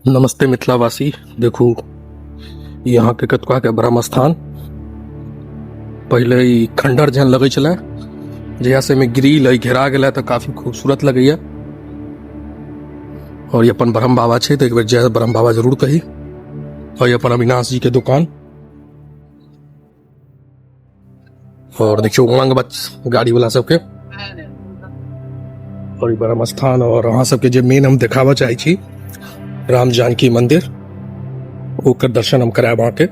नमस्ते मिथिलावासी। देखू ई अहाँके कतुका के ब्रह्म स्थान। पहिले ई खंडर जेहन लगै छलै, जहिया से एहिमे ग्रिल अइ घेरा गेलै तऽ काफी खूबसूरत लगैया। और ई अपन ब्रह्म बाबा छै, तऽ एक बेर जय ब्रह्म बाबा जरूर कही। और ई अपन अविनाश जी के दुकान। और देखियो उमंग बच गाड़ी वाला सबके। और ई ब्रह्म स्थान। और अहाँ सबके जे मेन हम देखाबऽ चाहै छी राम जानकी मंदिर, ओकर दर्शन हम करायब अहाँके।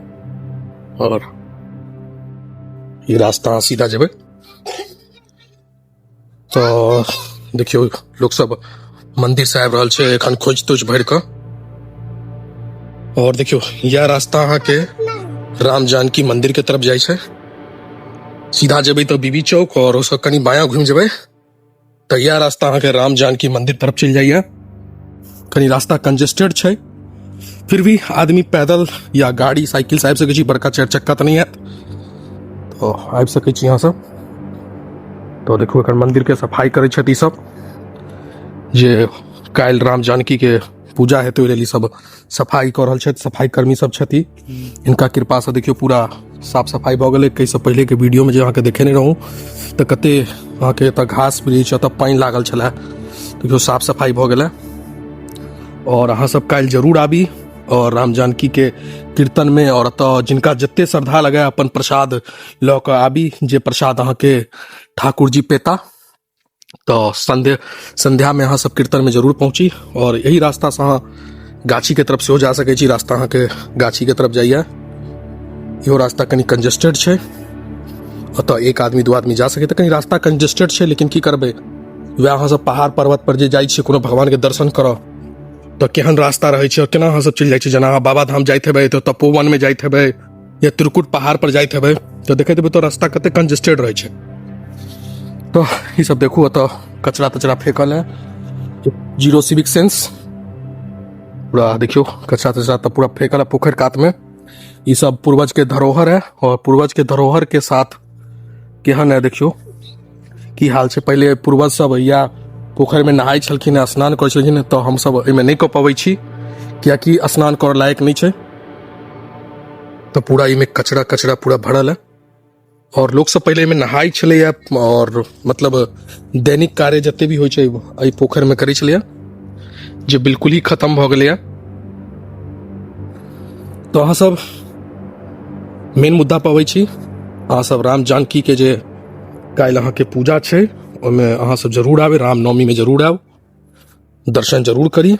और ई रास्ता अहाँ सीधा जेबै तऽ देखियौ लोक सब मंदिर से आबि रहल छै एखन खोज तोज भरि कऽ। और देखियौ यह रास्ता अहाँके राम जानकी मंदिर के तरफ जाइ छै। सीधा जेबै तऽ बीबी चौक और ओसऽ कनि बायां घुमि जेबै तऽ यह रास्ता अहाँके राम जानकी मंदिर तरफ चलि जाइए। कनि रास्ता कंजेस्टेड छै, फिर भी आदमी पैदल या गाड़ी साइकिल से आबि सकै छी, बड़का चारि चक्का तऽ नहि आयत, तऽ आबि सकै छी अहाँ सब। तऽ देखू एखन मंदिर के सफाई करै छथि ई सब, जे काल्हि राम जानकी के पूजा हेतै ओहि लेल ई सब सफाई कऽ रहल छथि। सफाई कर्मी सब छथि, इनका कृपा से देखियौ पूरा साफ सफाई भऽ गेलै। एहिसँ पहिले के वीडियो में जे अहाँके देखेने रहूँ तऽ कते अहाँके एतऽ घास वृक्ष एतऽ पानि लागल छलै, देखियौ साफ सफाई भऽ गेलै। और अहाँ सब काल्हि जरूर आबी और राम जानकी के कीर्तन में, और एतऽ जिनका जते श्रद्धा लगे अपन प्रसाद लऽ कऽ आबी, जे प्रसाद अहाँके ठाकुर जी पेता। तऽ संध्या में अहाँ सब कीर्तन में जरूर पहुँची। और यही रास्ता से अहाँ गाछी के तरफ सेहो जा सकै छी। रास्ता अहाँके गाछी के तरफ जाइए, इहो रास्ता कनि कंजेस्टेड छै, ओतऽ एक आदमी दू आदमी जा सकै, तऽ कनि रास्ता कंजेस्टेड छै, लेकिन की करबै, वएह अहाँ सब पहाड़ पर्वत पर जे जाइ छियै कोनो भगवान के दर्शन करऽ तऽ केहन रास्ता रहै छै और केना अहाँ सब चलि जाइ छियै। जेना अहाँ बाबा धाम जाइत हेबै तऽ तपोवन में जाइत हेबै या त्रिकुट पहाड़ पर जाइत हेबै तऽ देखैत हेबै तऽ रास्ता कते कंजेस्टेड रहै छै। तऽ ई सब देखू, ओतऽ कचरा तचरा फेकल है, जीरो सिविक सेंस पूरा। देखियौ कचरा तचरा तऽ पूरा फेकल है पोखरि कात में। ई सब पूर्वज के धरोहर है और पूर्वज के धरोहर के साथ केहन है देखियौ की हाल छै। पहिले पूर्वज सब या पोखरि में नहाय छलखिन, स्नान करै छलखिन, तऽ हमसब एहिमे नहि कऽ पबै छी कियाकि स्नान करऽ लायक नहि छै। तऽ पूरा एहिमे कचरा कचरा पूरा भरल है। और लोक सब पहिले एहिमे नहाय छलैया और मतलब दैनिक कार्य जते भी होइ छै एहि पोखरि में करै छलैया, जे बिल्कुल ही खत्म भऽ गेलैया। तऽ अहाँ सब मेन मुद्दा पर अबै छी। अहाँ सब राम जानकी के जे काल्हि अहाँके पूजा छै ओहिमे अहाँ सब जरूर आबै, रामनवमी में जरूर आउ, दर्शन जरूर करी।